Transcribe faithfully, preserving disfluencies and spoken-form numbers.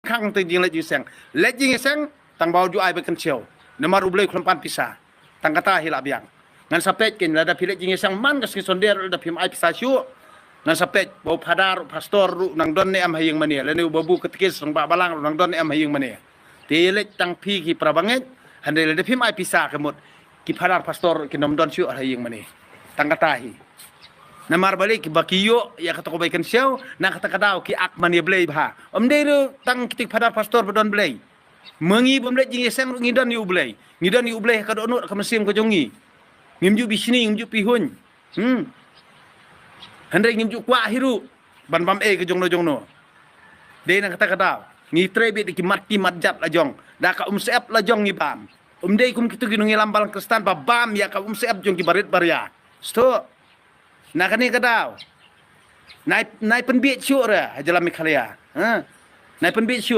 khang te jingleit jingseng. Leit jingseng, tang ba u ju ai ba kynshew. Namar U Blei u khlem pan pisa. Tang kata hi lah biang. Ngan sa peit kein lada phi leit jingseng man ka sngi Sunday ruh lada phim ai pisa shuh. Ngan sa peit ba u phadar, u pastor ruh nang don ne em ha ïing mane. Lane u babu katekis, rangbah balang ruh nang don ne em ha ïing mane. Te leit tang phi ki para bangeit, hynrei lada phim ai pisa ka mut ki phadar pastor ruh kin ym don shuh ha ïing mane. Tang kata hi. Namar balei kiba ki ïoh ïa kata ka bai kynshew, na kata ka daw ki ak man ïa Blei bha. Ym dei ruh tang kito ki phadar pastor ba don Blei. Ma ngi bym leit jingseng ruh ngi don ïa U Blei. Ngi don ïa U Blei ha ka dohnud ka mynsiem ka jong ngi. Ngim ju bishni, ngim ju pihuiñ. Hmm. Hynrei ngim ju kwah hi ruh ban bam ei ka jongno jongno. Dei na kata ka daw ngi trei beit da ki mat ki mat jat la jong. Da ka umsyep la jong ngi bam. Ym dei kum kito ki nongïalam balang Khristan ba bam ïa ka umsyep jong ki barit baria. Sdang. Na kane ka daw. Nai, nai pynbieit shuh re ha jylla Meghalaya. Ha? Nai pynbieit shuh.